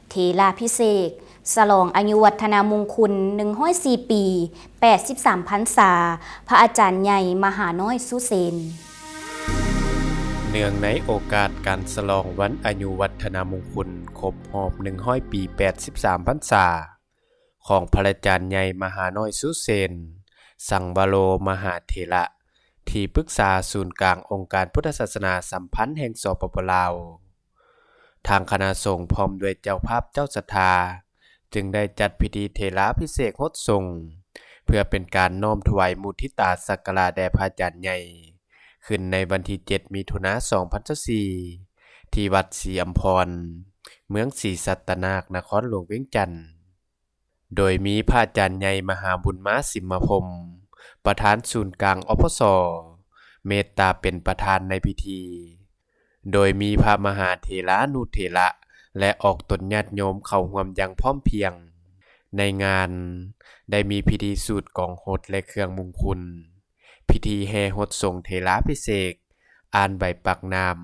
ເຖລາພິເສກ ສະຫຼອງອາຍຸວັດທະນະມຸງຄຸນ ໜຶ່ງຮ້ອຍສີ່ປີ ແປດສິບສາມພັນສາ ພະອາຈານໃຫຍ່ມະຫານ້ອຍສຸເສນ. ເນື່ອງໃນໂອກາດການສະຫຼອງວັນອາຍຸວັດທະນະມຸງຄຸນຄົບຮອບ ໜຶ່ງຮ້ອຍປີ ແປດສິບສາມພັນສາ ຂອງພະອາຈານໃຫຍ່ມະຫານ້ອຍສຸເສນ ສັງວະໂລມະຫາເຖລະ ທີ່ປຶກສາສູນກາງອົງການພຸດທະສາສະໜາສຳພັນແຫ່ງ ສປປ ລາວ, ທາງຄະນະສົງພ້ອມດ້ວຍເຈົ້າພາບເຈົ້າສັດທາ ຈຶ່ງໄດ້ຈັດພິທີເຖລາພິເສກຫົດສົງ ເພື່ອເປັນການນ້ອມຖວາຍມຸທິຕາສັກກາລະແດ່ພະອາຈານໃຫຍ່ ຂຶ້ນໃນວັນທີເຈັດ ມິຖຸນາ ສອງພັນຊາວສີ່ ທີ່ວັດສີອຳພອນ ເມືອງສີສັດຕະນາກ ນະຄອນຫຼວງວຽງຈັນ. ໂດຍມີພະອາຈານໃຫຍ່ມະຫາບຸນມາ ສິມມະພົມ ປະທານສູນກາງ ອພສ ເມດຕາເປັນປະທານໃນພິທີ, ໂດຍມີພະມະຫາເຖລານຸເຖລະ ແລະ ອອກຕົນຍາດໂຍມເຂົ້າຮ່ວມຢ່າງພ້ອມພຽງ. ໃນງານໄດ້ມີພິທີສູດກອງຫົດ ແລະ ເຄື່ອງມຸງຄຸນ, ພິທີແຫ່ຫົດສົງເຖລາພິເສກ, ອ່ານໃບປາກນ້ຳ,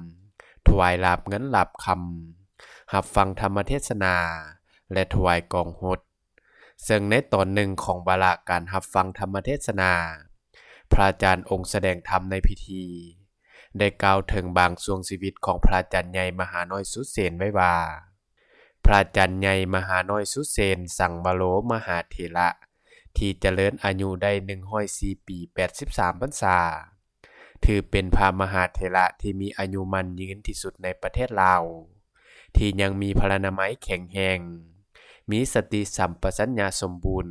ຖວາຍລາບເງິນລາບຄຳ, ຮັບຟັງທຳມະເທດສະໜາ ແລະ ຖວາຍກອງຫົດ. ເຊິ່ງໃນຕອນໜຶ່ງຂອງວາລະການຮັບຟັງທຳມະເທດສະໜາ, ພະອາຈານອົງສະແດງທຳໃນພິທີ ໄດ້ກ່າວເຖິງບາງຊ່ວງຊີວິດຂອງພະອາຈານໃຫຍ່ມະຫານ້ອຍສຸເສນໄວ້ວ່າ, ພະອາຈານໃຫຍ່ມະຫານ້ອຍສຸເສນ ສັງວະໂລມະຫາເຖລະ ທີ່ຈະເລີນອາຍຸໄດ້ ໜຶ່ງຮ້ອຍສີ່ປີ ແປດສິບສາມພັນສາ ຖືເປັນພະມະຫາເຖລະທີ່ມີອາຍຸໝັ້ນຍືນທີ່ສຸດໃນປະເທດລາວ, ທີ່ຍັງມີພະລານາໄມແຂງແຮງ, ມີສະຕິສຳປະຊັນຍາສົມບູນ,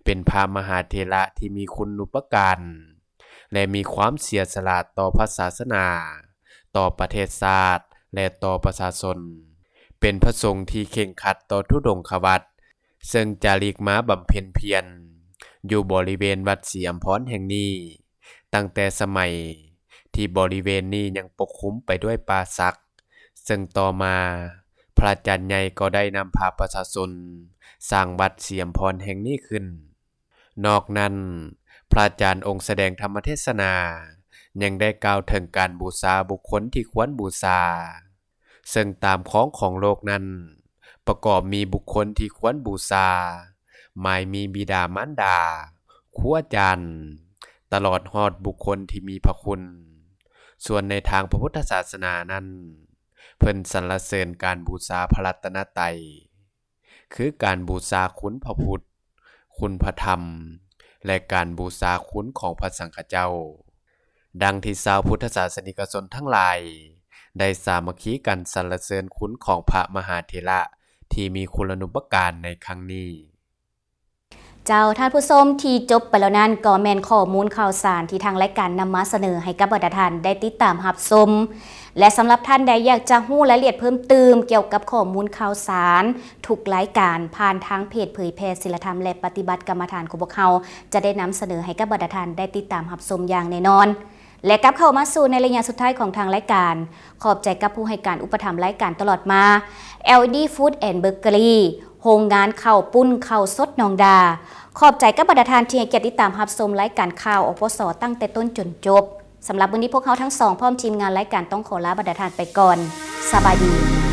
ເປັນພະມະຫາເຖລະທີ່ມີຄຸນູປະການ ແລະ ມີຄວາມເສຍສະຫຼະຕໍ່ພະສາສະໜາ, ຕໍ່ປະເທດຊາດ ແລະ ຕໍ່ປະຊາຊົນ, ເປັນພະສົງທີ່ເຄັ່ງຄັດຕໍ່ທຸດົງຄະວັດ, ເຊິ່ງຈາລິກມາບຳເພັນພຽນຢູ່ບໍລິເວນວັດສີອຳພອນແຫ່ງນີ້ ຕັ້ງແຕ່ສະໄໝທີ່ບໍລິເວນນີ້ຍັງປົກຄຸມໄປດ້ວຍປ່າສັກ, ເຊິ່ງຕໍ່ມາພະອາຈານໃຫຍ່ກໍໄດ້ນຳພາປະຊາຊົນສ້າງວັດສີອຳພອນແຫ່ງນີ້ຂຶ້ນ. ນອກນັ້ນ, ພະອາຈານອົງສະແດງທຳມະເທດສະໜາຍັງໄດ້ກ່າວເຖິງການບູຊາບຸກຄົນທີ່ຄວນບູຊາ, ເຊິ່ງຕາມຄອງຂອງໂລກນັ້ນ ປະກອບມີບຸກຄົນທີ່ຄວນບູຊາ, ໝາຍມີບິດາມານດາ, ຄູອາຈານ, ຕະຫຼອດຮອດບຸກຄົນທີ່ມີພະຄຸນ. ສ່ວນໃນທາງພະພຸດທະສາສະໜານັ້ນ, ເພິ່ນສັນລະເສີນການບູຊາພະລັດຕະນະໄຕ, ຄືການບູຊາຄຸນພະພຸດ, ຄຸນພະທຳ ແລະ ການບູຊາຄຸນຂອງພະສັງຄະເຈົ້າ, ດັ່ງທີ່ຊາວພຸດທະສາສະນິກະຊົນທັງຫຼາຍໄດ້ສາມັກຄີກັນສັນລະເສີນຄຸນຂອງພະມະຫາເຖລະທີ່ມີຄຸນານຸປະການໃນຄັ້ງນີ້. ເຈົ້າ, ທ່ານຜູ້ຊົມ, ທີ່ຈົບໄປແລ້ວນັ້ນກໍແມ່ນຂໍ້ມູນຂ່າວສານທີ່ທາງລາຍການນຳມາສະເໜີໃຫ້ກັບບັນດາທ່ານໄດ້ຕິດຕາມຮັບຊົມ. ແລະ ສຳລັບທ່ານໃດຢາກຈະຮູ້ລາຍລະອຽດເພີ່ມຕື່ມກ່ຽວກັບຂໍ້ມູນຂ່າວສານທຸກລາຍການ ຜ່ານທາງເພຈເຜີຍແຜ່ສິນລະທຳ ແລະ ປະຕິບັດກຳມະຖານຂອງພວກເຮົາ ຈະໄດ້ນຳສະເໜີໃຫ້ກັບບັນດາທ່ານໄດ້ຕິດຕາມຮັບຊົມຢ່າງແນ່ນອນ. ແລະ ກັບເຂົ້າມາສູ່ໃນໄລຍະສຸດທ້າຍຂອງທາງລາຍການ, ຂອບໃຈກັບຜູ້ໃຫ້ການອຸປະຖຳລາຍການຕະຫຼອດມາ, ແອລ ດີ Food and Bakery, ໂຮງງານເຂົ້າປຸ້ນເຂົ້າສົດໜອງດາ. ຂອບໃຈກັບບັນດາທ່ານທີ່ໃຫ້ກຽດຕິດຕາມຮັບຊົມລາຍການຂ່າວ ອພສ ຕັ້ງແຕ່ຕົ້ນຈົນຈົບ. ສຳລັບມື້ນີ້ພວກເຮົາທັງສອງພ້ອມທີມງານລາຍການຕ້ອງຂໍລາບັນດາທ່ານໄປກ່ອນ. ສະບາຍດີ.